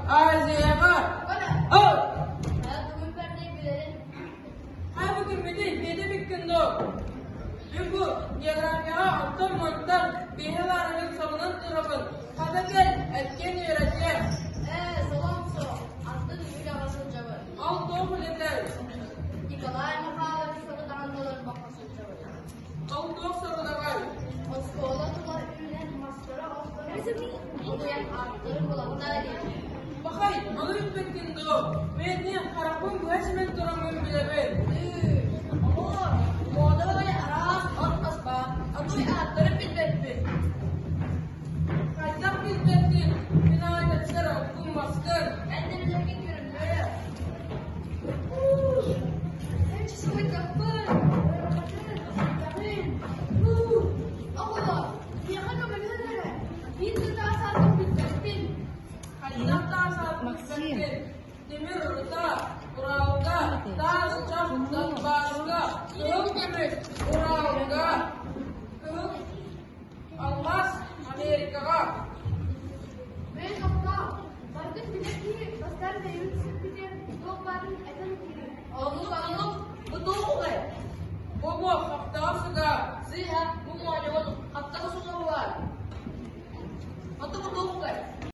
Азияҕа. О! Хайа бу күммүтүй, биэтэ бүккүн дуо? Мин бу географияҕа оттон-мантан биэһэ баарыгын солонон турабын. Хата кэл, эткин үөрэтиэм. Ээ, солом суох, антын үлэҕэ сылдьабын. Ол туох үлэтэй? Николай Михайлович сорудаҕын толорбокко сылдьабын. Ол туох сорудаҕай? Оскуола тула үүнэн мастары охторон, хомуйан ааттарын булаттаа диэн. Пахай, ону билбэккин дуо? Мин харахпын быһа симэн тураммын билэбин. Оҕолор, муода баҕайы араас от ас баар, аны ааттарын билбэппин. Хайдах билбэккин? Мин аайдаччар оккун маскын. Эн да билэргин көрүллүө. Эн часовойдаппын, ыарахатын, Оҕолор, миэхэ көмөлөһөн эрэ. Биир да таас аатын билбэппин. Хайдах таас аатын билбэккин? Тимир Рута, Уралга, таас чах Донбасска, кыһыл көмүс Уралга, кыһыл алмаас Америкаҕа. Бэйэ тохтоо, барытын билэр киһи бастаан бэйэбит сиппитин, туох баарын этэн киирин. Оннук, оннук, бу туох угай? Бу буо хаптаҕа сыга. Сыыһа.